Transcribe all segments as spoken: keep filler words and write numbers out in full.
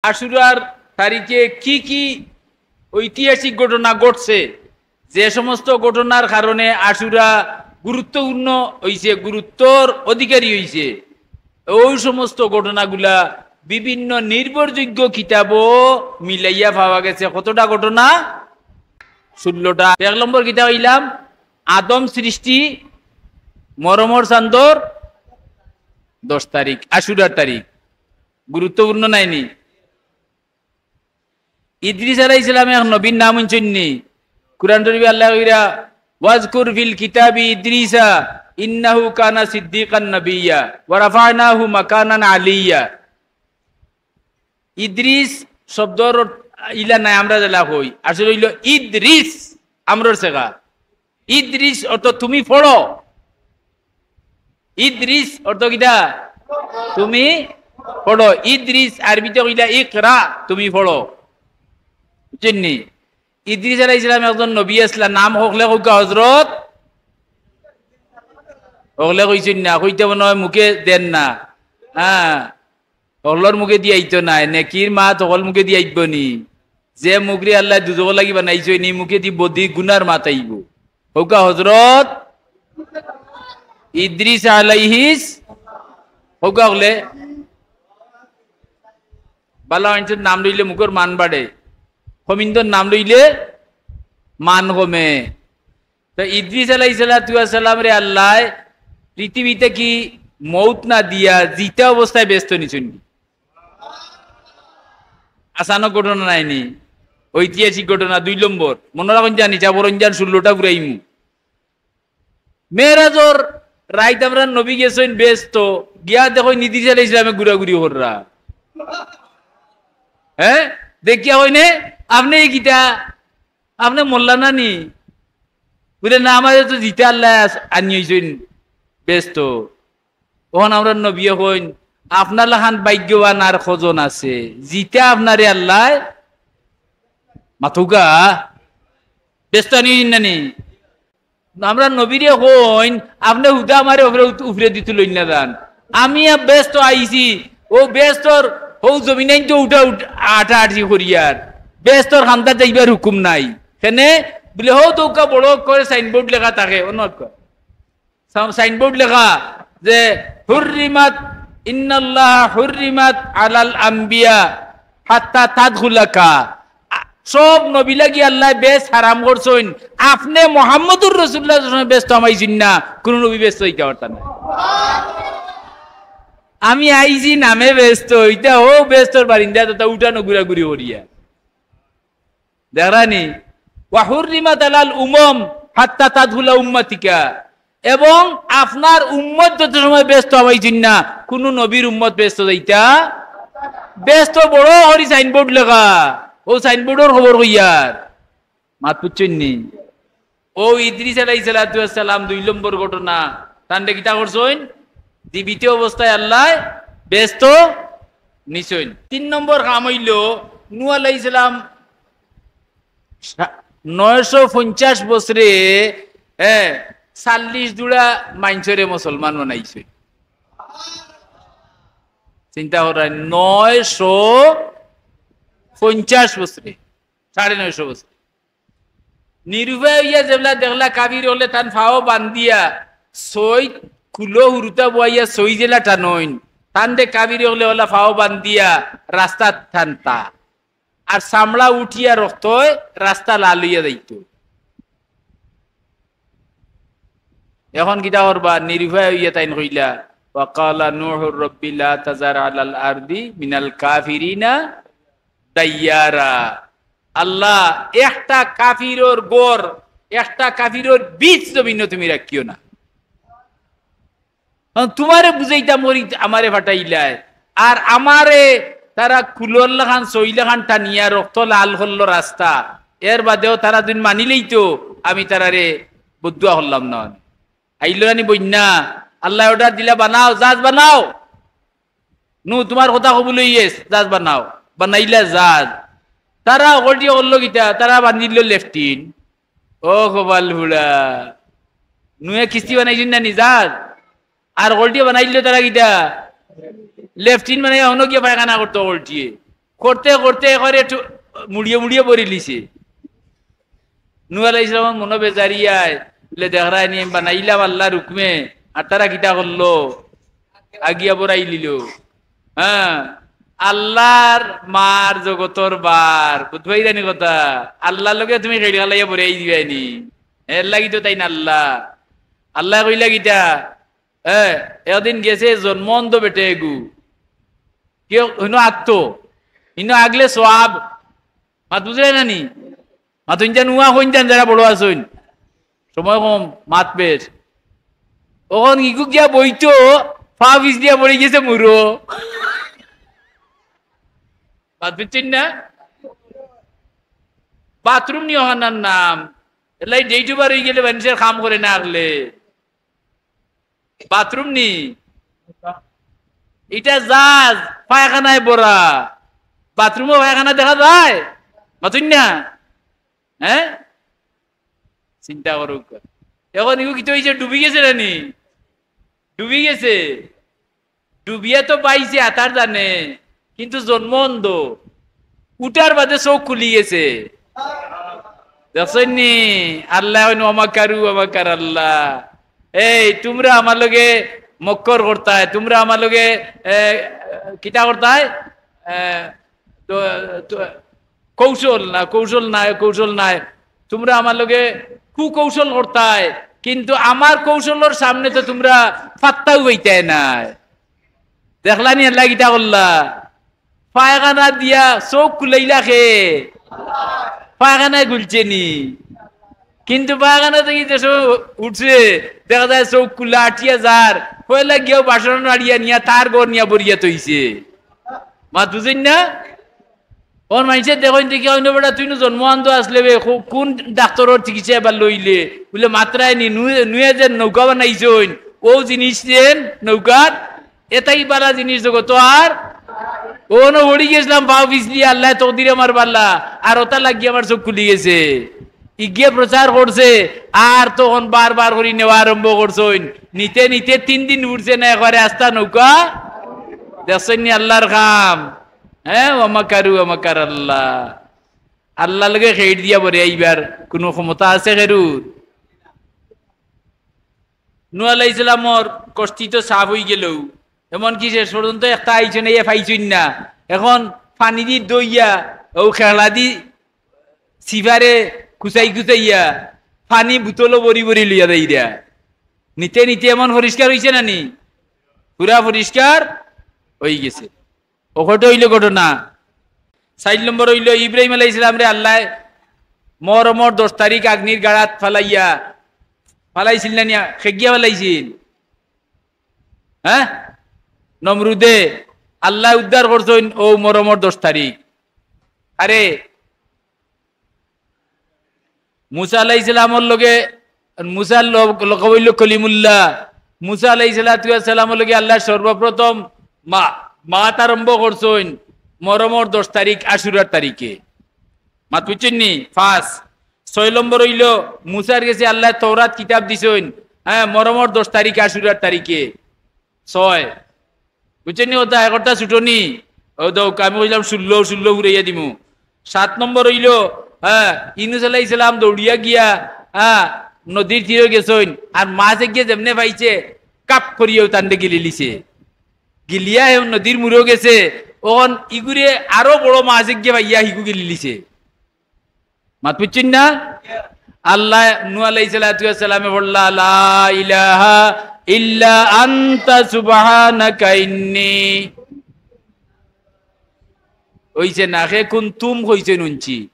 আশুরার তারিখে কি কি ঐতিহাসিক ঘটনা ঘটছে, যে সমস্ত ঘটনার কারণে আশুরা গুরুত্বপূর্ণ অইছে, গুরুত্বর অধিকারী অইছে, ওই সমস্ত ঘটনাগুলা বিভিন্ন নির্ভরযোগ্য কিতাবও মিলাইয়া পাওয়া গেছে। কতটা ঘটনা? ষোলোটা। এক নম্বর কিতাব অইলাম আদম সৃষ্টি, মরমর চান্দর দশ তারিখ, আশুরার তারিখ। গুরুত্বপূর্ণ নায়নি? ইদ্রিস আলাইহিস সালাম এক নবীর নাম হুনছইননি? কুরআন শরীফে আল্লায় কইরা, "ওয়াজকুর ফিল কিতাবি ইদ্রিসা ইন্নাহু কানা সিদ্দিকান নাবিয়্যা ওয়া রাফা'নাহু মাকানান আলিয়্যা।" ইদ্রিস শব্দর অর্থ ইলা নায়, আমরা যেলা কই, আসলে অইলো ইদরিস, আমরর সেগা। ইদরিস অর্থ তুমি পড়ো। ইদরিস অর্থ কিতা? তুমি পড়ো। ইদরিস আরবিতে কইলা ইকরা, তুমি পড়ো। বুঝছইননি? ইদরিস আলাইহিস সালাম একজন নবী আছলা, নাম হকলে কউক্কা হজরত। হকলে কইছইন না, কইতে মনে অয় মুখে দের না। হ্যাঁ, হকলর মুখেদি আইতো নায়, নেকির মাত হকলর মুখেদি আইবো নি? যে মুখরে আল্লায় দুজখর লাগি বানাইছইন, ই মুখেদি বদি গুনার মাত আইবো। কউক্কা হজরত ইদ্রিস আলাইহিস, কউক্কা হকলে। বালা মানষর নাম লইলে মুখর মান বাড়ে, কমিন্দর নাম লইলে মান কমে। তো ইদ্রিস আলাইহিস সালাতু ওয়াস সালামরে আল্লায় পৃথিবী থাকি মউত না দিয়া জিতা অবস্থায় বেহেস্তো নিছইন। আচানক ঘটনা নায়নি, ঐতিহাসিক ঘটনা। দুই নম্বর, মনো রাখইন জানি, যা বরঞ্জান ষোলোটা ফুরাইমু। মেরাজর রাইত আমরার নবী গেছইন বেহেস্তো, গিয়া দেখইন ইদ্রিস আলাইহিস সালামে ঘুরাঘুরি কররা। হ্যাঁ, দেখিয়া কইন, "আপনে ই কিতা? আপনে মরলা না নি?" বুলে, "না, আমারে তো জিতা আল্লায় আস-, আনি অইছইন বেহেস্তো।" অখন আমরার নবীয়ে কইন, "আপনার লাখান ভাগ্যবান আর কয়জন আছে, জিতা আপনারে আল্লায় মাতউক্কা, বেহেস্তো আনি অইছইন না নি?" আমরার নবীরে কইন, "আপনে হুদা আমারে উপরে উত-, উপরেদি তুলইন না যান। আমি আ-, বেহেস্তো আইছি, অউ বেহেস্তর হউ জমিনাইন তো উঠা উঠ-, আটাআটি করিয়ার, বেহেস্তর কান্দাত যাইবার হুকুম নাই।" কেনে? বুলে, "হউ তো উক্কা বড় করে সাইনবোর্ড লেখা থাকে, অনো উক্কা।" সা-, সাইনবোর্ড লেখা যে, "হুররিমাত, ইন্নাল্লাহা হুররিমাত আলাল আম্বিয়া হাত্তা তাদখুলাকা।" আ, সব নবী লাগি আল্লায় বেহেস্ত হারাম করছইন, আপনে মুহাম্মদুর রাসূলুল্লাহ সাল্লাল্লাহু আলাইহি ওয়াসাল্লাম বেহেস্তো হামাইছইন না, কুনু নবী বেহেস্তো যাইতা পারতা না। আমি আইছি নামে বেহেস্তো, ইতা অউ বেহেস্তর বারিন্দা, তো উঠানো ঘুরাঘুরি করিয়া। দেখরানি? "ওয়া হুররিমাত আলাল উমাম হাত্তা তাদখুলা উম্মাতিকা।" এবং আপনার উম্মত যত সময় বেহেস্তো হামাইছইন না, কুনু নবীর উম্মত বেহেস্তো যাইতা, বেহেস্তো বড় করি সাইনবোর্ড লেখা, অউ সাইনবোর্ডর খবর কইয়ার। মাত বুঝছইননি? অউ ইদ্রিস আলাইহিস সালাতু ওয়াস সালাম দুই নম্বর ঘটনা, তানরে কিতা করছইন? জীবিত অবস্থায় আল্লায় বেহেস্তো নিছইন। তিন নম্বর কাম অইলো, নূহ আলাইহিস সালাম সা-, নয়শো পঞ্চাশ বছরে, হ্যাঁ, চল্লিশ জুড়া মানষরে মুসলমান বানাইছইন। চিন্তা করইন, নয়শো পঞ্চাশ বছরে, সাড়ে নয়শো বছর। নিরুপায় অইয়া যেবলা দেখলা কাফির অকলে তান পাও বান্দিয়া, ছয় কুলো হুরুতা বওয়াইয়া ছয় যেলা টানইন, তানরে কাফির অকলে অলা পাও বান্দিয়া রাস্তাত টানতা। আর চামড়া উঠিয়া রক্তয় রাস্তা লাল অইয়া যাইতো। অখন কিতা করবা? নিরুপায় অইয়া তাইন কইলা, "ওয়া ক্বালা নূহুর রাব্বি লা তাযার আলাল আরদি মিনাল কাফিরিনা দাইয়ারা।" আল্লাহ, একটা কাফিরর ঘর, একটা কাফিরর বীজ জমিনো তুমি রাখিও না। কারণ তুমারে বুঝাইতাম করি আমারে ফাটাইলায়, আর আমারে তারা কুলোর লাখান, ছয় লাখান টানিয়া রক্ত লাল করলো রাস্তা, এর বাদেও তারা যদি মানিলেই তো আমি তারারে বদদোয়া করলাম না। আইলো না নি বন্যা, আল্লায় order দিলা, "বানাও, জাহাজ বানাও।" নু, তুমার কথা কবুল অইগেছে, জাহাজ বানাও। বানাইলা জাহাজ। তারা হকলটিয়ে করলো কিতা? তারা বান্ধিলো লেফটিন। ও কপাল ফুড়া। নুয়ে কিস্তি বানাইছইন না নি জাহাজ? আর হকলটিয়ে বানাইলো তারা কিতা? লেফটিন বানাইয়া অনো গিয়া পায়খানা করতো হকলটিয়ে। করতে করতে একবারে একটু মুড়িয়ে মুড়িয়ে পড়িলিছে। নূহ আলাইহিস সালামর মনো বেজার অইয়া, বুলে, "দেখরায়নি, আমি বানাইলাম আল্লার হুকুমে, আর তারা কিতা করলো? আগিয়া বড়াইলিলো।" হ্যাঁ, আল্লার মার জগতর বার, বুঝবায়নি কথা? আল্লার লগে তুমি খেলি খেলাইয়া বড়াই দিবায়নি। এরলাগি তো তাইন আল্লা। আল্লায় কইলা কিতা? এ, একদিন গেছে জন্ম অন্ধ বেটা এগু। কিতা, হিনো আগতো? হিনো আগলে সওয়াব। মাত বুঝরায় না নি? মাতইন যান, নুয়া কইন যান, যারা বড় আছইন। সময় কম, মাত বেশ। অখন ইগু গিয়া বইতো, পা পিছলিয়া পড়ি গেছে মুরো। মাত বুঝছইন না? বাথরুম নি অখানর নাম। এরলাগি date over অইগেলে মানষর কাম করে না আগলে। বাথরুম নি? ইটা জাহাজ, পায়খানায় ভরা। বাথরুমো পায়খানা দেখা যায়? মাতইন না? হ্যাঁ? চিন্তা করউক্কা। অখন ইগু কিতা অইছে, ডুবি গেছে না নি? ডুবি গেছে। ডুবিয়া তো পাইছে, আতার জানে, কিন্তু জন্ম অন্ধ। উঠার বাদে চউখ খুলি গেছে। দেখছইন নি? আল্লায় কইন, "ওয়া মাকারু ওয়া মাকারাল্লাহ।" এই, তুমরা আমার লগে মক্কর করতায়, তুমরা আমার লগে, এ, কিতা করতায়? এ, তো, তো, কৌশল না, কৌশল নাই, কৌশল নাই। তুমরা আমার লগে কুকৌশল করতায়, কিন্তু আমার কৌশলর সামনে তো তুমরা পাত্তাও পাইতায় নায়। দেখলানি আল্লায় কিতা করলা? পায়খানা দিয়া চউখ খুলাইলা কে? পায়খানায় খুলছে নি? কিন্তু পায়খানা থাকি যে সময় উঠছে, দেখা যায় চউখ খুলা আটিয়া যার, পয়লা গিয়াউ বাসন আটিয়া নিয়া তার ঘর নিয়া ভরিয়া থইছে। মাত বুঝইন না? অখন মানষে দেখইন দেখি, "অইন বেটা, তুই নু জন্ম অন্ধ আছলে বে, কো-, কুন ডাক্তরর চিকিৎসা এবার লইলে?" বুলে, "মাতরায় নি, নু-, নুয়ে যেন নৌকা বানাইছইন, অউ জিনিস যেন নৌকার, এটাই বালা জিনিস জগতো আর।" অনো পড়ি গেছলাম, পাও পিছলি, আল্লায় তকদিরে আমার বালা, আর ওটা লাগিয়া আমার চউখ খুলি গেছে। ইগিয়ে প্রচার করছে, আর তখন বারবার করি নেওয়া আরম্ভ করছইন। নিতে নিতে তিন দিন উঠছে না, একবারে আস্তা নৌকা। দেখছইন নি আল্লার কাম? হ্যাঁ, ওয়া মাকারু ওয়া মাকারাল্লাহ। আল্লার লগে খেইর দিয়া বড়াইবার কুনু ক্ষমতা আছে কেউর? নূহ আলাইহিস সালামর কষ্টি তো সাফ অইগেলো, এমনকি শেষ পর্যন্ত একটা আইছইন, আইয়া পাইছইন না। অখন পানি দি দইয়া, অউ খেড়া দি সিফারে কুচাই কুচাইয়া, পানি বোতলো ভরি ভরি লইয়া যাইরা। নিতে নিতে এমন পরিষ্কার অইছে না নি? পুরা পরিষ্কার অইগেছে। অউ কয়টা অইলো ঘটনা। চাইর নম্বর অইলো ইব্রাহিম আলাইহিস সালামরে আল্লায় মহরমর দশ তারিখ আগ্নির গাড়াত ফালাইয়া, ফালাইছিল না নিয়া? কেগিয়ে ফালাইছিল? হ্যাঁ, নমরুদে। আল্লায় উদ্ধার করছইন অউ মহরমর দশ তারিখ। আরে, মুসা আলাইহিস সালামর লগে, মুসার লগ-, লকব অইলো কলিমুল্লাহ। মুসা আলাইহিস সালাতু ওয়াস সালামর লগে আল্লায় সর্বপ্রথম মা-, মাত আরম্ভ করছইন মহরমর দশ তারিখ আশুরার তারিখে। মাত বুঝছইন নি? পাঁচ। ছয় নম্বর অইলো মুসার গেছে আল্লায় তওরাত কিতাব দিছইন, হ্যাঁ, মহরমর দশ তারিখ আশুরার তারিখে। ছয়। বুঝছইন নি কথা? এগারোটা ছুটো নি। অউ দেখউক্কা, আমি কইলাম ষোলো, ষোলো ফুরাইয়া দিমু। সাত নম্বর অইলো, হ্যাঁ, ইউনুস আলাইহিস সালাম দৌড়িয়া গিয়া, হ্যাঁ, নদীর তীরো গেছইন, আর মাছ এগিয়ে যেমনে পাইছে, কাপ করিয়া তানরে গিলিলিছে। গিলিয়া হে নদীর মুরো গেছে, অখন ইগুরে আরো বড় মাছ এগিয়ে পাইয়া হিগু গিলিলিছে। মাত বুঝছইন না? আল্লায় নূহ আলাইহিস সালাতু ওয়াস সালামে পড়লা, "লা ইলাহা ইল্লা আনতা সুবহানাকা ইন্নী।" অইছে না, হে কুনতুম কইছইন হুনছি।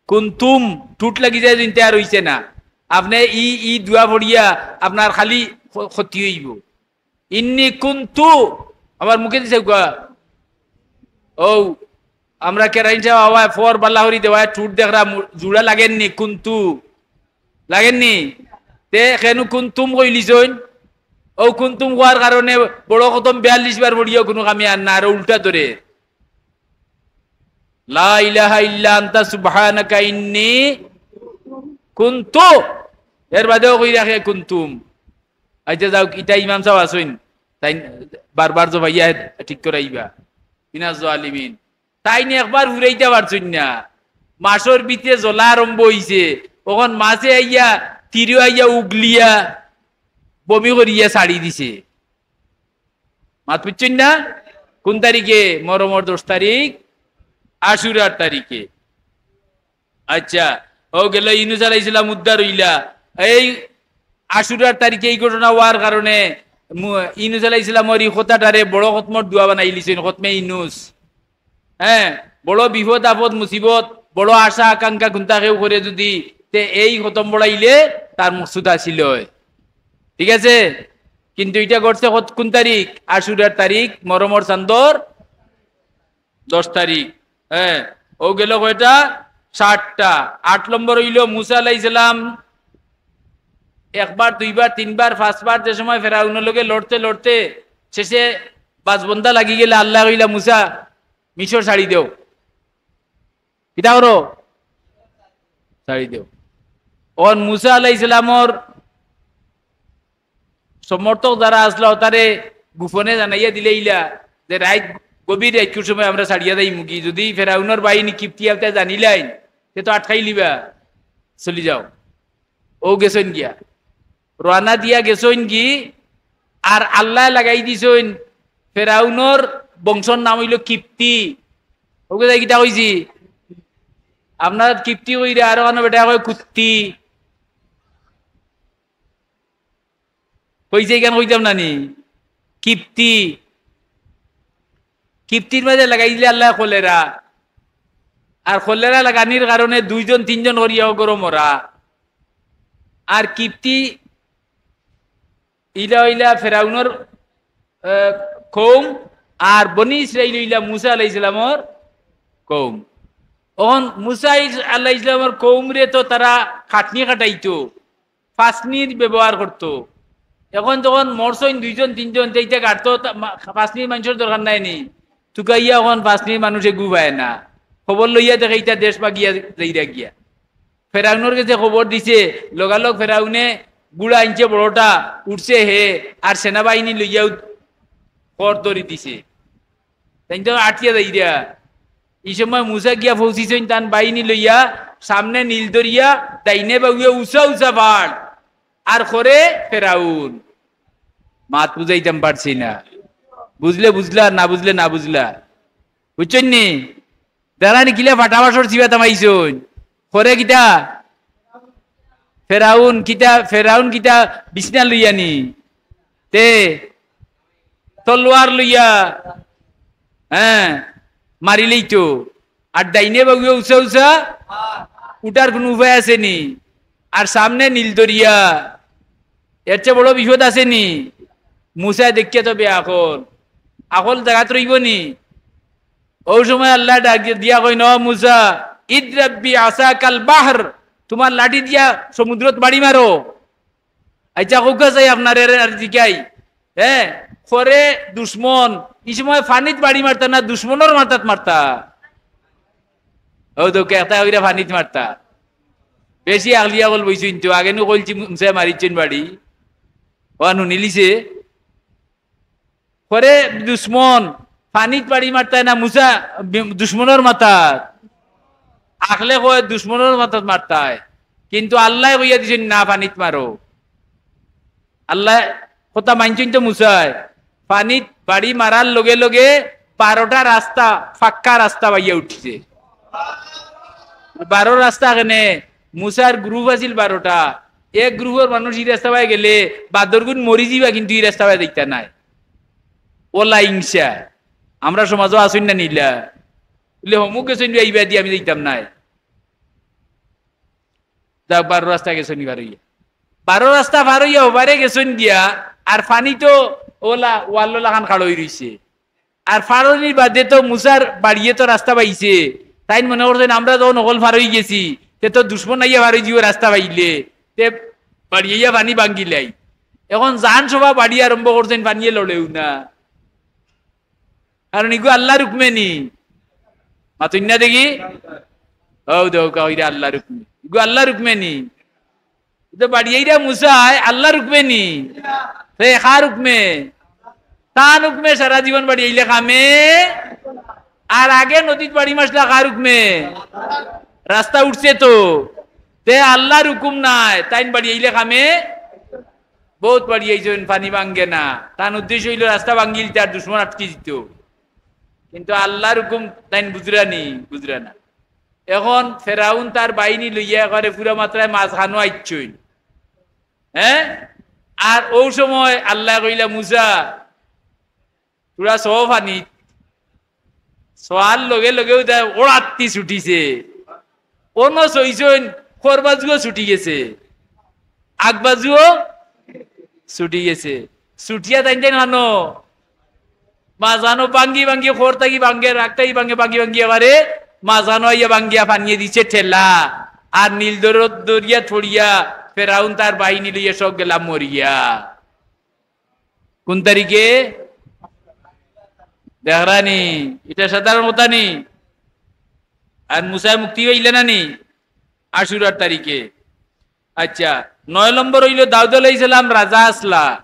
কুনতুম, ঠুট লাগি যায়, ইনতে আর অইছে না। আপনে ই, ই দোয়া পড়িয়া আপনার খালি ক্ষ-, ক্ষতি অইবো। ইন্নী কুনতু, আবার মুখে দিছে গা। অউ, আমরা কেরাইন সাব আওয়ায় ফর বালা করি দেওয়ায় ঠুট দেখরা মু-, জুড়া লাগের নি, কুনতু। লাগের নি? তে কেনু কুনতুম কইলিছইন? অউ কুনতুম কওয়ার কারণে বড় খতম বিয়াল্লিশ বার পড়িয়াও কুনু কামে আর না, আরো উল্টা ধরে। লা ইলাহা ইল্লা আনতা সুবহানাকা ইন্নী কুনতু। এর বাদেও কইরা হে কুনতুম। আচ্ছা যাউক, ইটা ইমাম সাব আছইন, তাইন বারবার জবাইয়া ঠিক করাইবা। মিনাজ জালিমিন। তাইন একবার ফুরাইতা পারছইন না। মাছর ভিতরে জ্বলা আরম্ভ অইছে, অখন মাছে আইয়া, তীরে আইয়া উগলিয়া বমি করিয়া ছাড়ি দিছে। মাত বুঝছইন না? কুন তারিখে? মহরমর দশ তারিখ, আশুরার তারিখে। আচ্ছা, অউ গেল ইউনুস আলাইহিস সালাম উদ্ধার অইলা। এই আশুরার তারিখে এই ঘটনা অওয়ার কারণে মু-, ইউনুস আলাইহিস সালামর ই কথাটারে বড় খতমর দোয়া বানাইলিছইন, খতমে ইউনুস। হ্যাঁ, বড় বিপদ আপদ মুসিবত, বড় আশা আকাঙ্ক্ষা কুন্তা কেউ করে যুদি, তে এই খতম পড়াইলে তার মকসুদ হাসিল অয়। ঠিক আছে? কিন্তু ইটা ঘটছে কত-, কুন তারিখ? আশুরার তারিখ, মহরমর চান্দর দশ তারিখ। হ্যাঁ, অউ গেল কয়টা? সাতটা। আট নম্বর অইল মুসা আলাইহিস সালাম একবার, দুইবার, তিনবার, পাঁচবার যে সময় ফেরাউনর লগে লড়তে লড়তে শেষে বাজবন্ধা লাগি গেলে আল্লায় কইলা, "মুসা, মিশর ছাড়ি দেও।" কিতা করো? ছাড়ি দেও। অখন মুসা আলাইহিস সালামর সমর্থক যারা আছলা, তারে গোপনে জানাইয়া দিলাইলা যে রাইত, গভীর রাইতকুর সময় আমরা ছাড়িয়া যাইমুগি। যুদি ফেরাউনর বাহিনী কিপ্তি আলতায় জানিলাইন, তে তো আটকাইলিবা, চলি যাও। অউ গেছইন গিয়া, রওয়ানা দিয়া গেছইন গি, আর আল্লায় লাগাই দিছইন, ফেরাউনর বংশর নাম অইল কিপ্তি। অউ গেছে কিতা কইছি? আপনারা কিপ্তি কইরা, আরো কানো বেটায় কয় কুত্তি। কইছে ইখান কইতাম না নি? কিপ্তি। কিপ্তির মাঝে লাগাই দিলে আল্লায় কলেরা। আর কলেরা লাগানির কারণে দুইজন তিনজন করিয়া অগরো মরা। আর কিপ্তি ইলা অইলা ফেরাউনর, আহ, কওম, আর বনি ইসরাইল অইলা মুসা আলাইহিস সালামর কওম। অখন মুসা ইস-, আলাইহিস সালামর কওমরে তো তারা খাটনি খাটাইতো, ফাসনির ব্যবহার করতো। অখন যখন মরছইন দুইজন তিনজন, তে ইতা গাড়তো তা-, মা-, ফাসনির মানষর দরকার নাই নি? তুকাইয়া অখন ফাসনির মানুষ এগু পায় না, খবর লইয়া দেখে ইতা দেশ ভাগিয়া যাইরা গিয়া। ফেরাউনর গেছে খবর দিছে, লগালগ ফেরাউনে ঘুড়া আনছে বড়টা, উঠছে হে, আর সেনাবাহিনী লইয়াউ খর ধরি দিছে। তাইন তো আটিয়া যাইরা। ই সময় মুসা গিয়া পৌঁছিছইন তান বাহিনী লইয়া, সামনে নীল দরিয়া, ডাইনে বাউয়ে উচা উচা পাড়, আর খরে ফেরাউন। মাত বুঝাইতাম পারছি না, বুঝলে বুঝলা, না বুঝলে না বুঝলা, বুঝছইন নি? দাঁড়ানি কিলা ফাটাফাটর চিবা তামাইছইন। খরে কিতা? ফেরাউন কিতা, ফেরাউন কিতা বিছনা লইয়া নি? তে তলোয়ার লইয়া, হ্যাঁ, মারিলেই তো। আর ডাইনে বাউয়ে উচা উচা, উঠার কুনু উপায় আছে নি? আর সামনে নীল দরিয়া, এর চেয়ে বড় বিপদ আছে নি? মুসায় দেখিয়া তো বেআকল, আকল জাগাত রইবো নি? অউ সময় আল্লায় ডাক দিয়া কইন, "ও মুসা, ইদরিব বিআসাকাল বাহর, তুমার লাঠি দিয়া সমুদ্রত বাড়ি মারো।" আইচ্ছা, কউক্কা চাই আপনারে আর জিকাই, হ্যাঁ, খরে দুশমন, ই সময় পানিত বাড়ি মারতা না দুশমনর মাথাত মারতা? অউ তো একটা কইরা পানিত মারতা। বেশি আকলি আকল বইছইন তো, আগে নু কইলছি মুসায় মারিছইন বাড়ি, অখান হুনিলিছে। খরে দুশমন, পানিত বাড়ি মারতায় না মুসা, বি-, দুশমনর মাথাত? আকলে কয় দুশমনর মাথাত মারতায়, কিন্তু আল্লায় কইয়া দিছইন না, পানিত মারো। আল্লায় কথা মানছইন তো মুসায়, পানিত বাড়ি মারার লগে লগে বারোটা রাস্তা, পাক্কা রাস্তা বাইয়া উঠছে। বারো রাস্তা কেনে? মুসার group আছিল বারোটা, এক groupর মানুষ ই রাস্তা বায় গেলে বাদরগুন মরি যিবা, কিন্তু ই রাস্তা বায় যাইতা নায়। অলা হিংসা। আমরার সমাজো আছইন না নি ইলা? বুলে, "হমুক গেছইন, ইবাদি আমি যাইতাম নায়।" যাউক, বারো রাস্তা গেছইন পার অইয়া। বারো রাস্তা পার অইয়া ওপারে গেছইন গিয়া, আর পানি তো অলা ওয়ালর লাখান খাড়া অই রইছে। আর পারনির বাদে তো মুসার বাড়িয়ে তো রাস্তা পাইছে। তাইন মনে করছইন, "আমরা যখন অকল পার অই গেছি, তে তো দুশমন আইয়া পার অই যিবো রাস্তা পাইলে, তে বাড়িয়া পানি ভাঙ্গিলাই।" অখন জান সবা বাড়ি আরম্ভ করছইন, পানিয়ে লড়েউ না। কারণ ইগু আল্লার হুকমে নি। মাতইন না দেখি? অউ দেখউক্কা, ইটা আল্লার হুকমে। ইগু আল্লার হুকমে নি। ইতা বাড়িয়াইরা মুসায় আল্লার হুকমে নি। তে কার হুকমে? তান হুকমে সারা জীবন বাড়িয়াইলে কামে। আর আগে নদীত বাড়ি মারছিলা কার হুকুমে? রাস্তা উঠছে তো। তে আল্লার হুকুম নাই, তাইন বাড়ি আইলে কামে বউত বাড়ি আইছইন, পানি ভাঙ্গে না। তান উদ্দেশ্য অইলো রাস্তা ভাঙ্গিল, তার দুশমন আটকি দিত। কিন্তু আল্লার হুকুম তাইন বুঝরা নি? বুঝরা না। এখন ফেরাউন তার বাহিনী লইয়া করে পুরা মাত্রায় মাঝখানো আইছইন। হ্যাঁ? আর অউ সময় আল্লায় কইলা, "মুসা, তুরা সব পানিত।" সওয়ার লগে লগে উদা ওড়াত্তি ছুটিছে। অনো সইছইন, খরবাজুও ছুটি গেছে, আগবাজুও ছুটি গেছে। ছুটিয়া তাইন তাইন হানো মাঝখানো ভাঙ্গি ভাঙ্গি, খর থাকি ভাঙ্গে, রাগ থাকি ভাঙ্গে, ভাঙ্গি ভাঙ্গি এবারে মাঝখানো আইয়া ভাঙ্গিয়া পানিয়ে দিছে ঠেলা। আর নীল দর-, দরিয়া ছড়িয়া ফেরাউন তার বাহিনী লইয়া সব গেলা মরিয়া। কোন তারিখে? দেখরানি, ইটা সাধারণ কথা নি। আর মুসায় মুক্তি পাইলা না নি? আশুরার তারিখে। আচ্ছা, নয় নম্বর অইলো দাউদ আলাইহিস সালাম রাজা আছলা।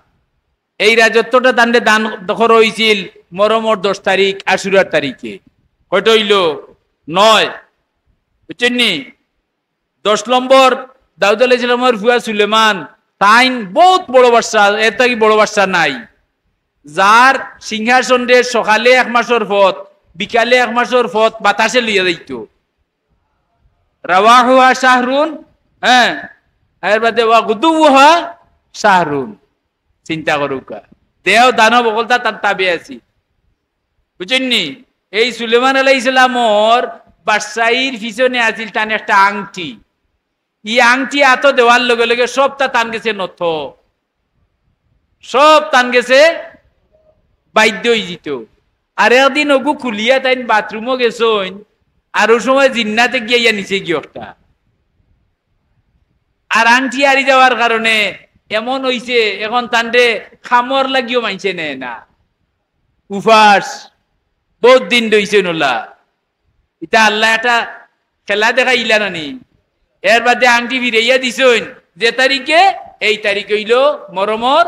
এই রাজত্বটা তানরে দান করা অইছিল মরমর দশ তারিখ, আশুরার তারিখে। কয়টা অইলো? নয়। বুঝছইন নি? দশ নম্বর, দাউদ আলাইহিস সালামর ফুয়া সুলেমান, তাইন বউত বড় বাদশা, এর থাকি বড় বাদশা নাই। যার সিংহাসনরে সকালে এক মাসর পথ, বিকালে এক মাসর পথ বাতাসে লইয়া যাইতো। রাওয়াহুহা শাহরুন, হ্যাঁ, এর বাদে ওয়া গুদুহা শাহরুন। চিন্তা করুক্কা, দেও দানব অকলতা তান তাবে আছি। বুঝছইন নি? এই সুলেমান আলাইহিস সালামর বাদশাইর পিছনে আছিল তান একটা আংটি। ই আংটি আতো দেওয়ার লগে লগে সবটা তান গেছে নত, সব তান গেছে বাধ্য অইযিত। আর একদিন অগু খুলিয়া তাইন বাথরুমো গেছইন, আর অউ সময় জিন্নাতে গিয়া ইয়া নিচে গিয়া একটা। আর আংটি হারি যাওয়ার কারণে এমন অইছে, এখন তানরে খামর লাগিও মানষে নেয় না। উপাস, বউত দিন রইছইন অলা। ইতা আল্লায় একটা খেলা দেখাইলা না নি? এর বাদে আংটি ফিরাইয়া দিছইন, যে তারিখে, এই তারিখ অইলো মরমর,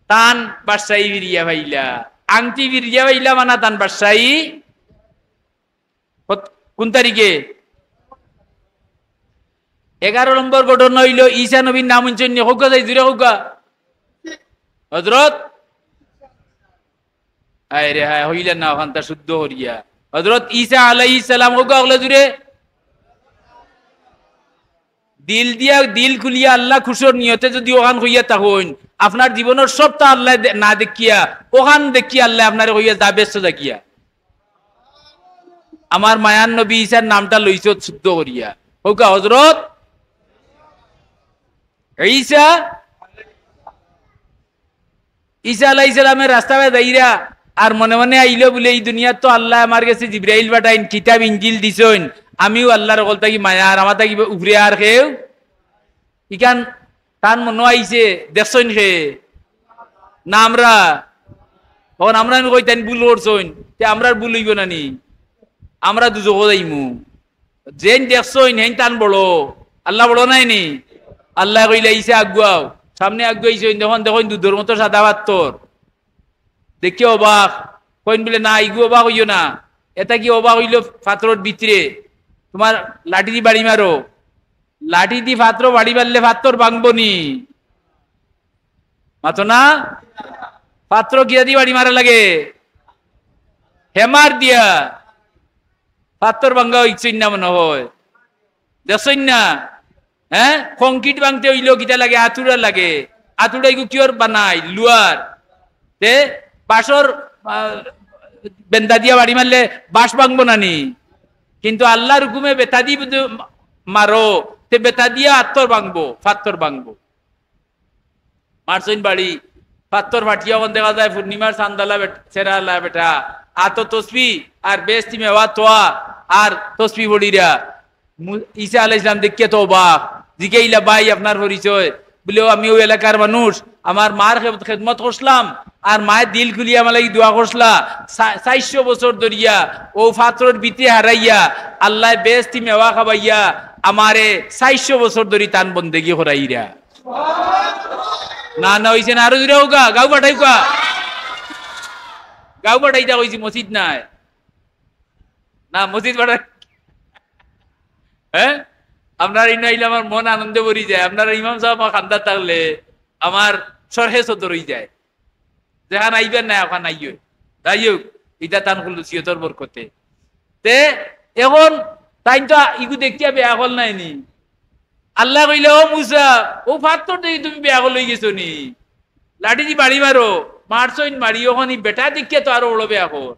তান বাদশাই ফিরিয়া পাইলা। আংটি ফিরিয়া পাইলা মানে তান বাদশাই কত-, কোন তারিখে? এগারো নম্বর ঘটনা অইলো, ঈসা নবীর নাম হুনছইন নি? কউক্কা চাই, জুরে কউক্কা। হযরত, হায় রে হায়, কইলা না অখানতা শুদ্ধ করিয়া। হযরত ঈসা আলাইহিস সালাম, কউক্কা অকলে জুরে। দিল দিয়া, দিল খুলিয়া আল্লাহ খুশর নিয়তে যুদি অখান কইয়া থাকইন, আপনার জীবনর সবটা আল্লায় দে-, না দেখিয়া, অখান দেখিয়া আল্লায় আপনারে কইয়া যা বেহেস্তো যা গিয়া। আমার মায়ার নবী ঈসার নামটা লইছত শুদ্ধ করিয়া। কউক্কা হযরত ঈসা, ঈসা আলাইহিস সালামে রাস্তাবায় যাইরা আর মনে মনে আইলো বুলে, "ই দুনিয়াত তো আল্লায় আমার গেছে জিব্রাইল পাঠাইন, কিতাব ইঞ্জিল দিছইন, আমিও আল্লার অকল থাকি মায়া, আর আমার থাকি উপরে আর কেউ।" ইখান তান মনো আইছে, দেখছইন কে? না আমরা? অখন আমরা আমি কই তাইন ভুল করছইন, তে আমরার ভুল অইবো না নি? আমরা দুজখো যাইমু। যেইন দেখছইন, হেইন তান বড়। আল্লাহ বড় নায় নি? আল্লায় কইলা, "ঈসা আগুয়াও।" সামনে আগুয়াইছইন, দেখইন, দেখইন দুধর মতো সাদা পাত্থর। দেখিয়া অবাক। কইন বুলে, "না, ইগু অবাক অইও না। ইতা কি অবাক অইলো পাত্থরর ভিতরে? তুমার লাঠি দি বাড়ি মারো।" লাঠি দি পাত্থর বাড়ি মারলে পাত্থর ভাংবো নি? মাতো না? পাত্থর কিতা দি বাড়ি মারা লাগে? হেমার দিয়া। পাত্থর ভাঙ্গা অইছইন না মনো অয়, দেখছইন না? হ্যাঁ, কংক্রিট ভাঙতে অইলেও কিতা লাগে? আতুড়া লাগে। আতুড়া ইগু কিওর বানাই? লুয়ার। তে বাঁশর, আহ, বেন্দা দিয়া বাড়ি মারলে বাঁশ ভাংবো না নি? কিন্তু আল্লার হুকুমে বেতা দি বুঝে মারো, তে বেতা দিয়া আত্তর ভাংবো, পাত্থর ভাংবো। মারছইন বাড়ি, পাত্থর ফাটিয়া অখন দেখা যায় পূর্ণিমার চান্দালা বেট-, চেরালা বেটা, আতো তসবি আর বেহেস্তি মেওয়া তোয়া আর তসবি পড়িরা। মু-, ঈসা আলাইহিস সালাম দেখিয়া তো অবাক, জিগাইলা, "ভাই, আপনার পরিচয়?" বুলে, "ও, আমি অউ এলাকার মানুষ, আমার মার খেদ-, খেদমত করছলাম, আর মায়ে দিল খুলিয়া আমার লাগি দোয়া করছলা, চা-, চাইরশো বছর ধরিয়া অউ পাত্থরর ভিতরে হারাইয়া আল্লায় বেহেস্তি মেওয়া খাবাইয়া আমারে চাইরশো বছর ধরি তান বন্দেগি করাইরা।" না, না, অইছে না, আরো জুরে কউক্কা, গাউ ফাটাইক্কা। গাঁও পাঠাইতা কইছি, মসজিদ নাই। না, মসজিদ পাঠাই, হ্যাঁ? আপনার ইনো আইলে আমার মন আনন্দে ভরি যায়। আপনার ইমাম সাহেব আমার খান্দাত থাকলে আমার শরহে সদর অই যায়। যেখান আইবার না, ওখান আইও। যাই হোক, ইটা তান খুলুসিয়তর বরকতে। তে এখন তাইন তো ইগু দেখিয়া বেআকল নায় নি। আল্লায় কইলা, "ও মুসা, অউ পাথর দেখি তুমি বেআকল অই গেছো নি? লাঠি দি বাড়ি মারো।" মারছইন বাড়ি, অখন ই বেটা দেখিয়া তো আরো বড় বেআকল।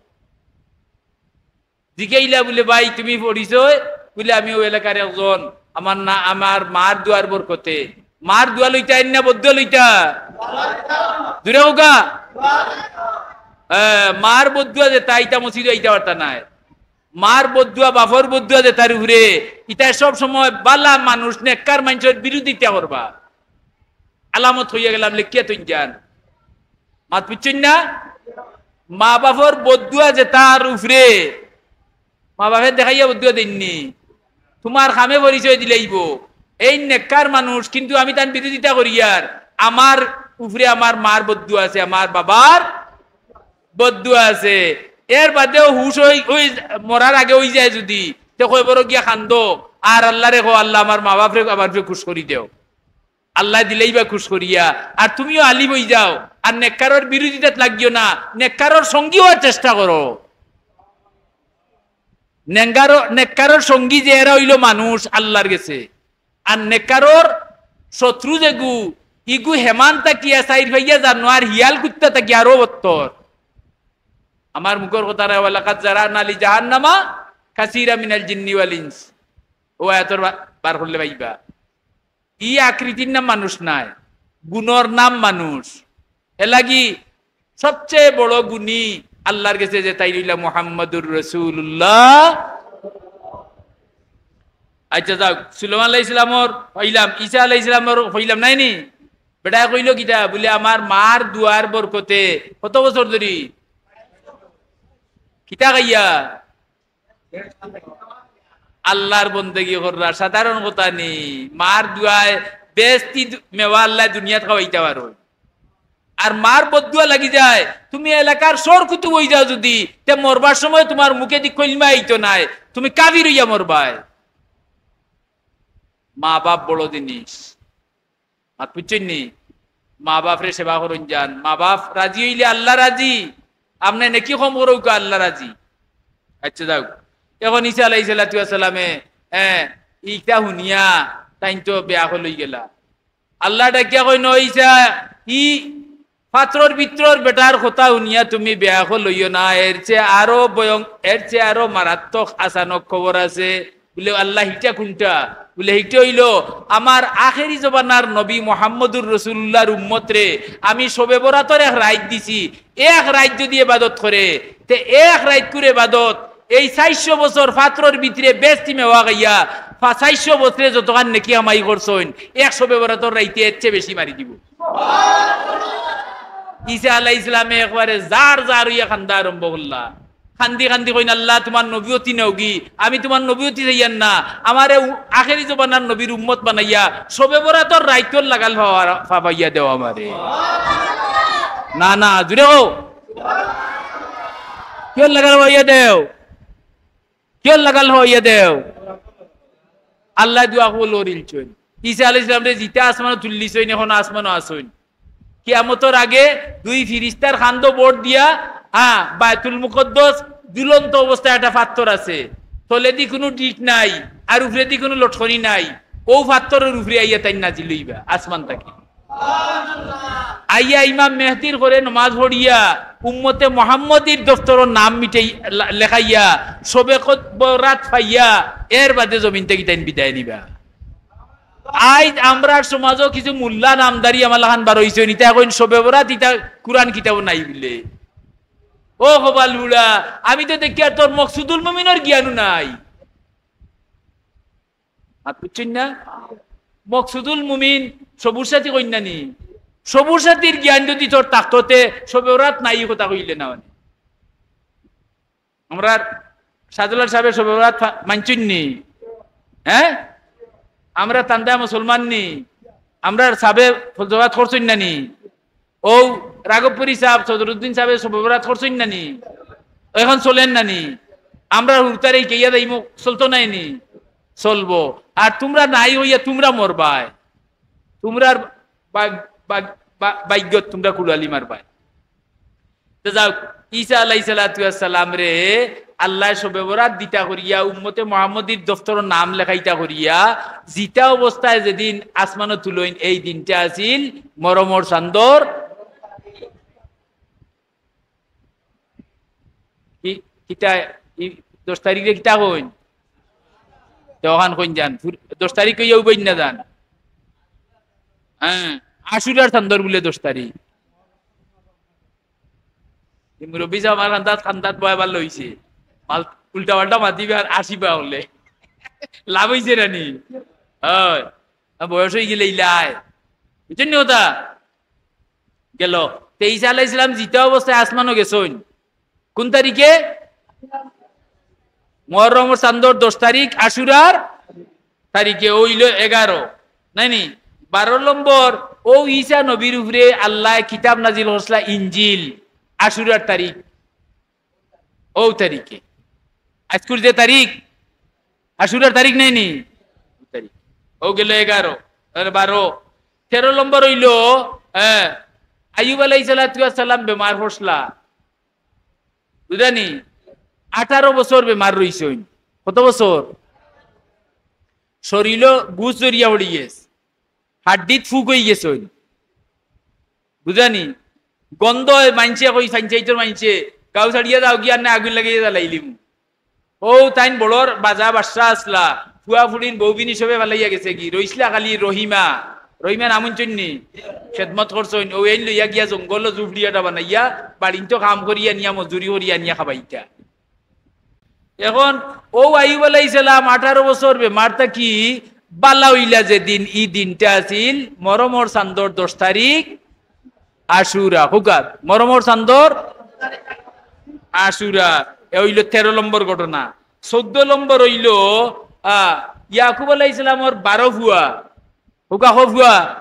জিগাইলা বুলে, "ভাই, তুমি পরিচয়?" বুলে, "আমি অউ এলাকার একজন, আমার না, আমার মার দোয়ার বরকতে।" মার দোয়া লইতা আইন না বদদোয়া লইতা? জুরে কউক্কা। হ্যাঁ, মার বদদোয়া যেতা, ইতা মসজিদো আইতা পারতা নায়। মার বদদোয়া, বাপর বদদোয়া যেতার উপরে, ইতা সব সময় বালা মানুষ, নেককার মানষর বিরোধিতা করবা। আলামত কইয়া গেলাম, লেখিয়া থইন যান। মাত বুঝছইন না? মা বাপর বদদোয়া যেতার উপরে, মা বাপে দেখাইয়া বদদোয়া দেইন নি, তুমার কামে পরিচয় দিলাইবো। এই নেককার মানুষ, কিন্তু আমি তান বিরোধিতা করিয়ার, আমার উপরে আমার মার বদদোয়া আছে, আমার বাবার বদদোয়া আছে। এর বাদেও হুশ অই, অই মরার আগে অই যায় যুদি, তে কবরো গিয়া কান্দো, আর আল্লারে কও, "আল্লা, আমার মা বাপরে আমার উপরে খুশ করি দেও।" আল্লায় দিলাইবা খুশ করিয়া। আর তুমিও আলিম অই যাও, আর নেককারর বিরোধিতাত লাগিও না, নেককারর সঙ্গী অওয়ার চেষ্টা করো। নেঙ্গারো-, নেককারর সঙ্গী যে এরা অইলো মানুষ আল্লার গেছে, আর নেককারর শত্রু যেগু, ইগু হেমান থাকিয়া চাইর ফাইয়া জানোয়ার হিয়াল কুত্তা থাকি আরো বত্তর। আমার মুখর কথা নায়, "ওয়ালাকাদ জারানা লি জাহান্নামা কাসীরা মিনাল জিন্নি ওয়াল ইনস।" অউ আয়াতর বা-, বার করলে পাইবা। ই আকৃতির নাম মানুষ নায়, গুণর নাম মানুষ। এরলাগি সবচেয়ে বড় গুণী আল্লার গেছে যে তাইন অইলা মুহাম্মাদুর রাসূলুল্লাহ। আচ্ছা যাউক, সুলাইমান আলাইহিস সালামর কইলাম, ঈসা আলাইহিস সালামর কইলাম নায় নি? বেটায় কইলো কিতা? বুলে, "আমার মার দোয়ার বরকতে।" কত বছর ধরি? কিতা খাইয়া? আল্লার বন্দেগি কররা, সাধারণ কথা নি। মার দোয়ায় বেহেস্তি দু-, মেওয়া আল্লায় দুনিয়াত খাওয়াইতা পারইন। আর মার বদদোয়া লাগি যায়, তুমি এলাকার সর কুতুব অই যাও যুদি, তে মরবার সময় তুমার মুখেদি কলমা আইতো নায়, তুমি কাফির অইয়া মরবায়। মা বাপ বড় জিনিস। মাত বুঝছইন নি? মা বাপরে সেবা করইন যান। মা বাপ রাজি অইলে আল্লা রাজি। আপনে নেকি কম করউক্কা, আল্লা রাজি। আচ্ছা যাউক। এখন ঈসা আলাইহিস সালাতু ওয়াস সালামে, এ, ইতা হুনিয়া তাইন তো বেআকল অইগেলা। আল্লায় ডাকিয়া কইন, "ও ঈসা, ই পাত্রর ভিতরর বেটার কথা হুনিয়া তুমি বেআকল অইও না, এর চেয়ে আরো ভয়ং-, এর চেয়ে আরো মারাত্মক আচানক খবর আছে।" বুলে, "আল্লা, হিটা কুনটা?" বুলে, "হিটা অইলো আমার আখেরি জমানার নবী মুহাম্মদুর রাসূলুল্লাহর উম্মতরে আমি শবে বরাতর এক রাইত দিছি, এক রাইত যুদি এবাদত করে, তে এক রাইতকুর এবাদত এই চাইরশো বছর পাত্রর ভিতরে বেহেস্তি মেওয়া খাইয়া, পা-, চাইরশো বছরে যতখান নেকি কামাই করছইন, এক শবে বরাতর রাইতে এর চেয়ে বেশি মারি দিবো।" ঈসা আলাইহিস সালামে একবারে জার জার অইয়া কান্দা আরম্ভ করলা। কান্দি কান্দি কইন, "আল্লা, তুমার নবুয়তি নেওগি, আমি তুমার নবুয়তি চাইয়ার না, আমারে উ-, আখেরি জমানার নবীর উম্মত বানাইয়া শবে বরাতর রাইতর লাগাল পাওয়া-, পা-, পাইয়া দেও আমারে।" না, না, জুরে কও। কিয়র লাগাল পাইয়া দেও? কিয়র লাগাল পাইয়া দেও? আল্লায় দোয়া কবুল করিলছইন। ঈসা আলাইহিস সালামরে জিতা আসমানো তুলিলিছইন, এখন আসমানো আছইন। কিয়ামতর আগে দুই ফিরিস্তার কান্দো ভর দিয়া, হ্যাঁ, বায়তুল মুকদ্দস ঝুলন্ত অবস্থায় একটা পাত্থর আছে, তলেদি কুনু দিক নাই, আর উপরেদি কুনু লটকনি নাই, অউ পাত্থরর উপরে আইয়া তাইন নাজিল অইবা আসমান থাকি। আইয়া ইমাম মেহদির ঘরে নমাজ পড়িয়া উম্মতে মুহাম্মদীর দফতরর নাম মিটাই-, লা-, লেখাইয়া শবে কদ-, বরাত পাইয়া এর বাদে জমিন থাকি তাইন বিদায় নিবা। আইজ আমরার সমাজো কিছু মোল্লা নামধারী আমার লাখান বার অইছইন, ইতা কইন শবে বরাত ইতা কুরআন কিতাবো নাই বুলে। ও কপাল পুড়া, আমি তো দেখিয়ার তোর মকসুদুল মুমিনর জ্ঞানও নাই। মাত বুঝছইন না? মকসুদুল মুমিন সবুর সাথী কইন না নি? সবুর সাথীর জ্ঞান যুদি তোর থাকতো তে শবে বরাত নাই কথা কইলে না অনে। আমরার শাহজালাল সাবে শবে বরাত ফা-, মানছইন নি? হ্যাঁ? আমরা তান্দা মুসলমান নি? আমরার সাবে শবে বরাত করছইন না নি? ও রাঘবপুরী সাব, সদরুদ্দিন সাবে শবে বরাত করছইন না নি? অখন চলের না নি? আমরা হুরুতারে হিকাইয়া যাইমু, চলতো নায় নি? চলবো। আর তুমরা নাই অইয়া তুমরা মরবায়। তুমরার বা-, বা-, বা-, ভাইগ্যত তুমরা কুড়ালি মারবায়। তে যাউক, ঈসা আলাইহিস সালাতু ওয়াস সালামরে আল্লায় শবে বরাত দিতা করিয়া, উম্মতে মুহাম্মদীর দফতরো নাম লেখাইতা করিয়া, জিতা অবস্থায় যেদিন আসমানো তুলইন, এই দিনটা আছিল মরমর চান্দর কি-, কিতা, ই, দশ তারিখরে কিতা কইন? তে অখান কইন যান। ফুর-, দশ তারিখ কইয়া উবাইন না যান। হ্যাঁ, আশুরার চান্দর বুলে দশ তারিখ। ই মুরব্বি সাব আমার কান্দাত, কান্দাত বয় ভালা অইছে। মাল-, উল্টা পাল্টা মাতিবা আর আসিবা অইলে। লাভ অইছে না নি? অয়। না, বয়স অইগেলে ইলায়। বুঝছইন নি কথা? গেল। তে ঈসা আলাইহিস সালাম জিতা অবস্থায় আসমানো গেছইন। কুন তারিখে? মুহররমর চান্দর দশ তারিখ, আশুরার তারিখে, অউ অইলো এগারো। নায় নি? বারো নম্বর, অউ ঈসা নবীর উপরে আল্লায় কিতাব নাজিল করছিলা ইঞ্জিল, আশুরার তারিখ। অউ তারিখে। আইজকুর যে তারিখ, আশুরার তারিখ নায় নি? তারিখ। অউ গেল এগারো, তাইলে বারো। তেরো নম্বর অইলো, হ্যাঁ, আইয়ুব আলাইহিস সালাতু ওয়াস সালাম বেমার পড়ছিলা। বুঝছইন নি? আঠারো বছর বেমার রইছইন। কত বছর? শরীলো গুছ জরিয়া পড়ি গেছে, হাড্ডিত ফুক অইগেছইন। বুঝছইন নি? গন্ধ অয়, মাইনষে কইন, পঞ্চায়েতর মাইনষে, "গাউ ছাড়িয়া যাওগি, আর না আগুইন লাগাইয়া জ্বালাইলিমু।" অউ তাইন বড়র বাজা বাদশা আছলা, ফুয়া ফুড়িন বউ বিনি সবে ফালাইয়া গেছেগি, রইছলা খালি রহিমা। রহিমা নাম হুনছইন নি? খেদমত করছইন, অউ এইন লইয়া গিয়া জঙ্গলো জুফড়ি একটা বানাইয়া, বাড়িন্ত কাম করিয়া নিয়া, মজুরি করিয়া নিয়া খাবাইতা। অখন অউ আইয়ুব আলাইহিস সালাম আঠারো বছর বেমার থাকি বালা অইলা যেদিন, ই দিনটা আছিল মরমর চান্দর দশ তারিখ, আশুরা। হুকাত মরমর চান্দর আশুরা। এ অইলো তেরো নম্বর ঘটনা। চৌদ্দ নম্বর অইলো, আ, ইয়াকুব আলাইহিস সালামর বারো ফুয়া। হুকা, ক ফুয়া?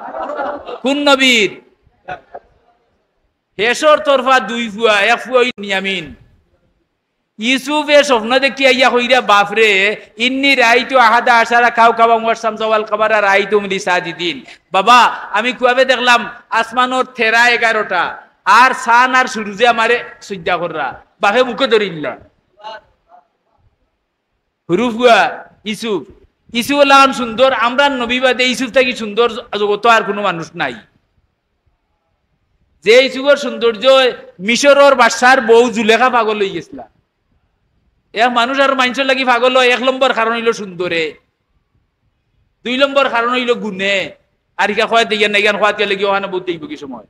কুন নবীর? হেশর তরফা দুই ফুয়া, এক ফুয়া অইলো বিনিয়ামিন। ইউসুফে স্বপ্ন দেখিয়া আইয়া কইরা, "বাফরে, ইন্নি রাইতু আহাদা আশারা কাউকাবান ওয়াশ শামসা ওয়াল কামারা রাইতুহুম লি সাজিদিন।" বাবা, আমি কুয়াবে দেখলাম আসমানর তেরা এগারোটা, আর চান আর সুরুজে আমারে সইজদা কররা। বাফে মুখে ধরিলা। হুরু ফুয়া ইউসুফ, ইউসুফ অলাখান সুন্দর, আমরার নবী বাদে ইউসুফ থাকি সুন্দর জ-, জগতো আর কুনু মানুষ নাই। যে ইউসুফর সৌন্দর্যে মিশরর বাদশার বউ জুলেখা পাগল অইগেছলা। এক মানুষ আর মাইনষর লাগি পাগল অয়, এক নম্বর কারণ অইলো সুন্দরে, দুই নম্বর কারণ অইলো গুণে। আর ইখান কওয়াত দেখিয়া না, ইখান কওয়াত গেলে গি অখানো বউত দেখিবো কি সময়।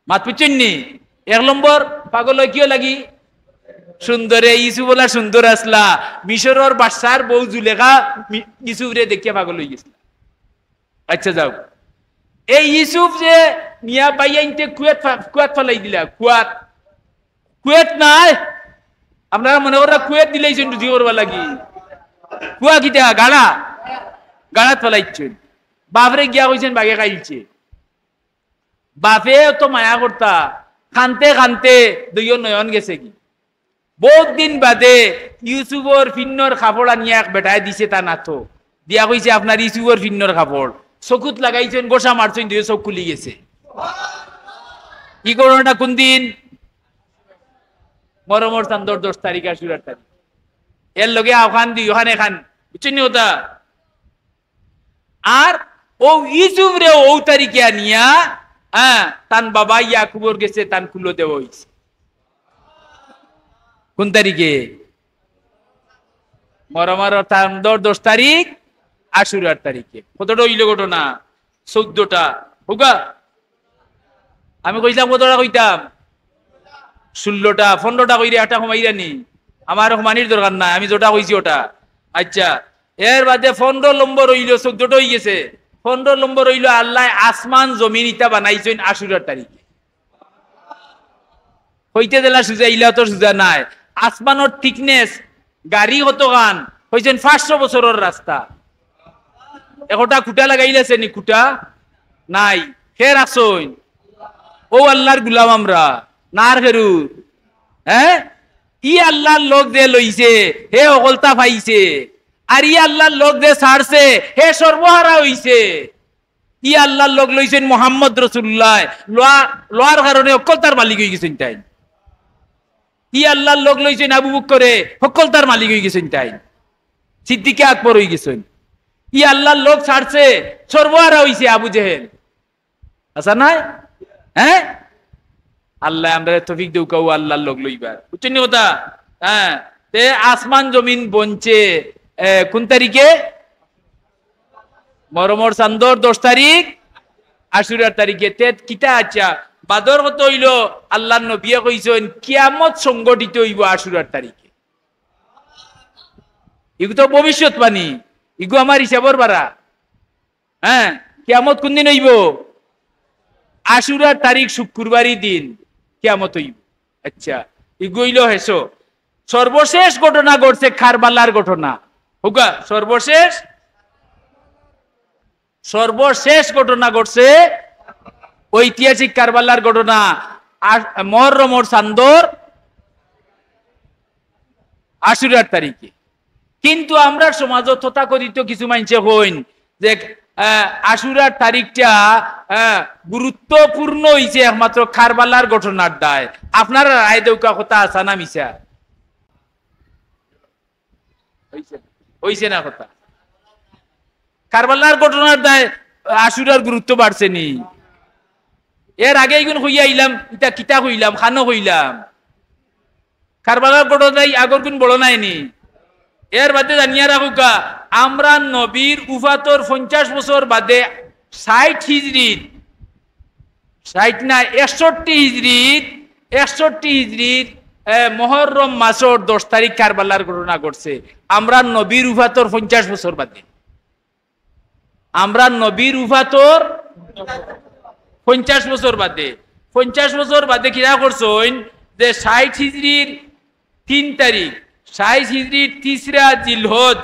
মাত বুঝছইন নি? এক নম্বর পাগল অয় কিওর লাগি? সুন্দরে। ইউসুফ অলা সুন্দর আছলা, মিশরর বাদশার বউ জুলেখা মি-, ইউসুফরে দেখিয়া পাগল অইগেছলা। আচ্ছা, যাউক। এই ইউসুফ যে নিয়া বাইয়াইন্তে কুয়াত ফা-, কুয়াত ফালাই দিলা, কুয়াত। কুয়াত নায়, আপনারা মনে কররা কুয়াত দিলাইছইন রুজি করবার লাগি। কুয়া কিতা? গাড়া। গাড়াত ফালাইছইন। বাফরে গিয়া কইছইন, বাঘে খাইলছে। বাফে অত মায়া করতা, কানতে কানতে দুইও নয়ন গেছেগি। বউত দিন বাদে ইউসুফর ফিন্নর কাপড় আনিয়া এক বেটায় দিছে তান আতো। দিয়া কইছে, "আপনার ইউসুফর ফিন্নর কাপড়।" চকুত লাগাইছইন, ঘষা মারছইন, দুইও চউখ খুলি গেছে। ই ঘটনাটা কুন দিন? মরমর চান্দর দশ তারিখ, আশুরার তারিখ। এর লগে অখান দুইও খান এখান, বুঝছইন নি কথা? আর অউ ইউসুফরে অউ তারিখে আনিয়া, হ্যাঁ, তান বাবা ইয়াকুবর গেছে তান কুলো দেওয়া অইছে। কুন তারিখে? মরমর চান্দর দশ তারিখ, আশুরার তারিখে। কতটা অইলো ঘটনা? চৌদ্দটা। হুকা? আমি কইছিলাম কতটা কইতাম? ষোলোটা, পনেরোটা কইরে একটা কমাইরা নি? আমার কমানির দরকার নাই, আমি যেটা কইছি ওটা। আচ্ছা, এর বাদে পনেরো নম্বর অইলো, চৌদ্দটা অইগেছে। পনেরো নম্বর অইলো আল্লায় আসমান জমিন ইতা বানাইছইন আশুরার তারিখে। কইতে দিলা সুজা, ইলা তো সুজা নায়। আসমানর thickness, গাড়ি কতখান? কইছইন পাঁচশো বছরর রাস্তা। একটা খুঁটা লাগাইলাছে নি? খুঁটা নাই। কে রাখছইন? ও আল্লাহর গুলাম আমরা, নার ফেরু, হ্যাঁ? ই আল্লাহর লগ যে লইছে, হে হকলতা পাইছে, আর ই আল্লাহর লগ যে ছাড়ছে, হে সর্বহারা অইছে। ই আল্লাহর লগ লইছইন মোহাম্মদ রসুল্লাহ, লওয়া-, লওয়ার কারণে হকলতার মালিক অইগেছইন তাইন। ই আল্লাহর লগ লইছইন আবু বকরে, হকলতার মালিক অইগেছইন তাইন। সিদ্দিকে আকবর অইগেছইন। ই আল্লাহর লগ ছাড়ছে, সর্বহারা অইছে আবু জেহেল। আছা নায়? হ্যাঁ? আল্লায় আমরারে তৌফিক দেউক্কা, ও আল্লাহর লগ লইবার। বুঝছইন নি কথা? হ্যাঁ। তে আসমান জমিন বনছে, এ, কুন তারিখে? মহরমর চান্দর দশ তারিখ, আশুরার তারিখে। তে কিতা? আচ্ছা, বাদর কথা অইলো, আল্লাহর নবিয়ে কইছইন, কিয়ামত সংগঠিত অইবো আশুরার তারিখে। ইগু তো ভবিষ্যৎবাণী, ইগু আমার হিসাবর বারা। হ্যাঁ, কিয়ামত কুন দিন অইবো? আশুরার তারিখ শুক্রবারই দিন কিয়ামত অইবো। আচ্ছা, ইগু অইলো হেশো। সর্বশেষ ঘটনা ঘটছে কারবালার ঘটনা। কউক্কা, সর্বশেষ, সর্বশেষ ঘটনা ঘটছে ঐতিহাসিক কারবালার ঘটনা। আর মহরমর চান্দর আশুরার তারিখে। কিন্তু আমরার সমাজো তথাকথিত কিছু মানষে কইন যে, আহ, আশুরার তারিখটা, আহ, গুরুত্বপূর্ণ অইছে একমাত্র কারবালার ঘটনার দায়। আপনারা রায় দেউক্কা, কথা আছা না মিছা? অইছে না কথা? কারবালার ঘটনার দায় আশুরার গুরুত্ব বাড়ছে নি? এর আগে ইগুন কইয়া আইলাম, ইতা কিতা কইলাম, কানো কইলাম? কারবালার ঘটনায় আগর গুন বড় নায় নি? এর বাদে জানিয়া রাখউক্কা, আমরার নবীর উফাতর পঞ্চাশ বছর বাদে ষাইট হিজরির, ষাইট না, একষট্টি হিজরির, একষট্টি হিজরির, এ, মহরম মাসর দশ তারিখ কারবালার ঘটনা ঘটছে। আমরার নবীর উফাতর পঞ্চাশ বছর বাদে। আমরার নবীর উফাতর পঞ্চাশ বছর বাদে, পঞ্চাশ বছর বাদে কিরা করছইন যে ষাইট হিজরির তিন তারিখ, ষাইট হিজরির তিসরা জিলহজ,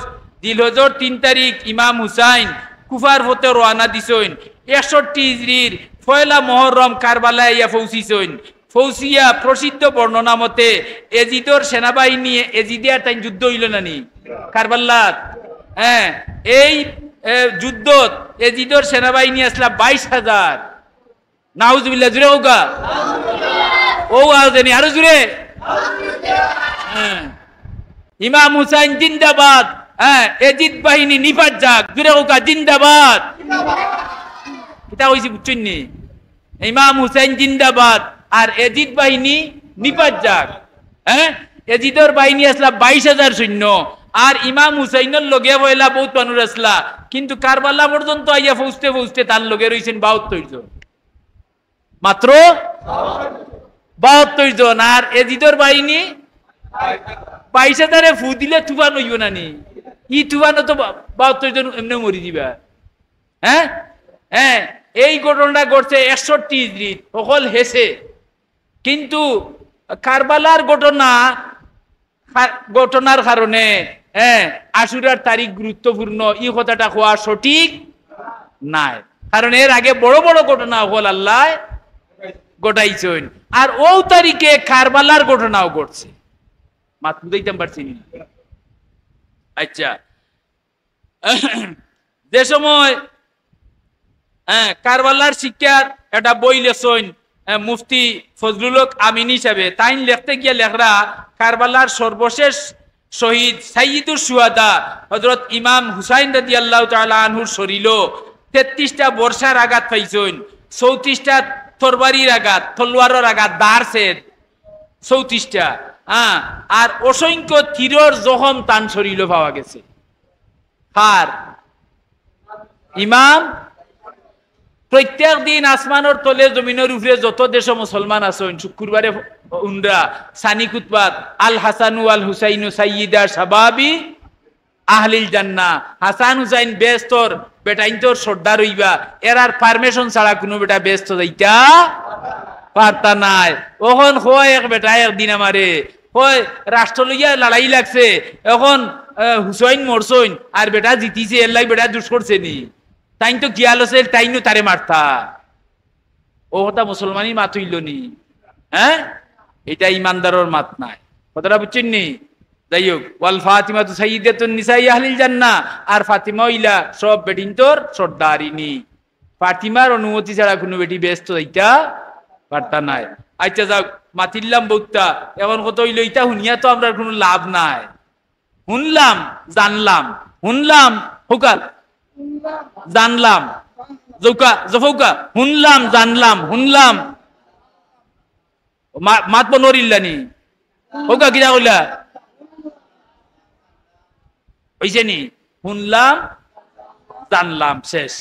জিলহজর তিন তারিখ ইমাম হুসাইন কুফার পথে রওয়ানা দিছইন। একষট্টি হিজরির পয়লা মহরম কারবালায় আইয়া পৌঁছিছইন। পৌঁছিয়া প্রসিদ্ধ বর্ণনা মতে এজিদর সেনাবাহিনী, এজিদে আর তাইন যুদ্ধ অইলো না নি কারবালাত? হ্যাঁ, এই, এ, যুদ্ধত এজিদর সেনাবাহিনী আছলা বাইশ হাজার। নাউজুবিল্লাহ, জুরে কউক্কা। ও আওয়াজ দেনি, আরো জুরে। হ্যাঁ। ইমাম হুসাইন জিন্দাবাদ। হ্যাঁ, এজিদ বাহিনী নিপাত যাক, জুরে কউক্কা, জিন্দাবাদ। কিতা কইছি বুঝছইন নি? ইমাম হুসাইন জিন্দাবাদ, আর এজিদ বাহিনী নিপাত যাক। হ্যাঁ, এজিদর বাহিনী আছলা বাইশ হাজার সৈন্য, আর ইমাম হুসাইনর লগে পয়লা বউত মানুষ আছলা, কিন্তু কারবালা পর্যন্ত আইয়া পৌঁছতে পৌঁছতে তার লগে রইছইন বাহাত্তর জন। মাত্র বাহাত্তর জন। আর এজিদর বাহিনী বাইশ হাজারে ফু দিলে তুফান অইবো না নি? ই তুফানো তো বা-, বাহাত্তর জন এমনে মরি দিবা। হ্যাঁ, হ্যাঁ, এই ঘটনাটা ঘটছে একষট্টি হিজরিত, হকল হেছে। কিন্তু কারবালার ঘটনা, কা-, ঘটনার কারণে, হ্যাঁ, আশুরার তারিখ গুরুত্বপূর্ণ, ই কথাটা কওয়া সঠিক নায়। কারণ এর আগে বড় বড় ঘটনা হকল আল্লায় ঘটাইছইন। আর অউ তারিখে কারবালার ঘটনাও ঘটছে। মাত বুঝাইতাম পারছি নি? আচ্ছা, যে সময়, হ্যাঁ, কারবালার শিক্ষার একটা বই লেখছইন, হ্যাঁ, মুফতি ফজলুল হক আমিনী সাবে, তাইন লেখতে গিয়া লেখরা, কারবালার সর্বশেষ শহীদ সাইয়্যিদুশ শুহাদা হযরত ইমাম হুসাইন রাদিয়াল্লাহু তাআলা আনহুর শরীলো তেত্রিশটা বর্ষার আঘাত পাইছইন, চৌত্রিশটা তরবারির আঘাত, তলোয়ারর আঘাত, দার সেদ, চৌত্রিশটা, হ্যাঁ, আর অসংখ্য তীরর জখম তান শরীলো পাওয়া গেছে। কার? ইমাম। প্রত্যেক দিন আসমানর তলে জমিনর উপরে যত দেশো মুসলমান আছইন, শুক্রবারে উনরা সানি খুতবাত, "আল হাসানু ওয়াল হুসাইনু সাইয়্যিদা শাবাবি আহলিল জান্নাহ।" হাসান হুসাইন বেহেস্তর বেটাইন্তর সর্দার অইবা, এরার permission ছাড়া কুনু বেটা বেহেস্ত যাইতা পারতা নায়। অখন কয় এক বেটায় একদিন আমারে, কয়, "রাষ্ট্র লইয়া লড়াই লাগছে, অখন, আহ, হুসাইন মরছইন, আর বেটা জিতিছে, এরলাগি বেটা দুষ করছে নি? তাইন তো খিয়াল আছে, তাইনও তারে মারতা।" অউ কথা মুসলমানি মাত অইলো নি? হ্যাঁ, ইটা ইমানদারর মাত নায়। কথাটা বুঝছইন নি? যাই হউক, ওয়াল ফাতিমাতু সাইয়্যিদাতুন নিসাই আহলিল জান্নাহ, আর ফাতিমা অইলা সব বেটিন্তর সর্দারিনী। ফাতিমার অনুমতি ছাড়া কুনু বেটি বেহেস্তো যাইতা পারতা নায়। আইচ্ছা যাউক, মাতিলাম বউততা, এখন কথা অইলো ইতা হুনিয়া তো আমরার কুনু লাভ নাই। হুনলাম, জানলাম, হুনলাম, হুকার, জানলাম, জফা উকা, হুনলাম, জানলাম, হুনলাম। মা-, মাত বন্ধ করিলাইলা নি? হুকা কিতা কইলা? অইছে নি? হুনলাম, জানলাম, শেষ।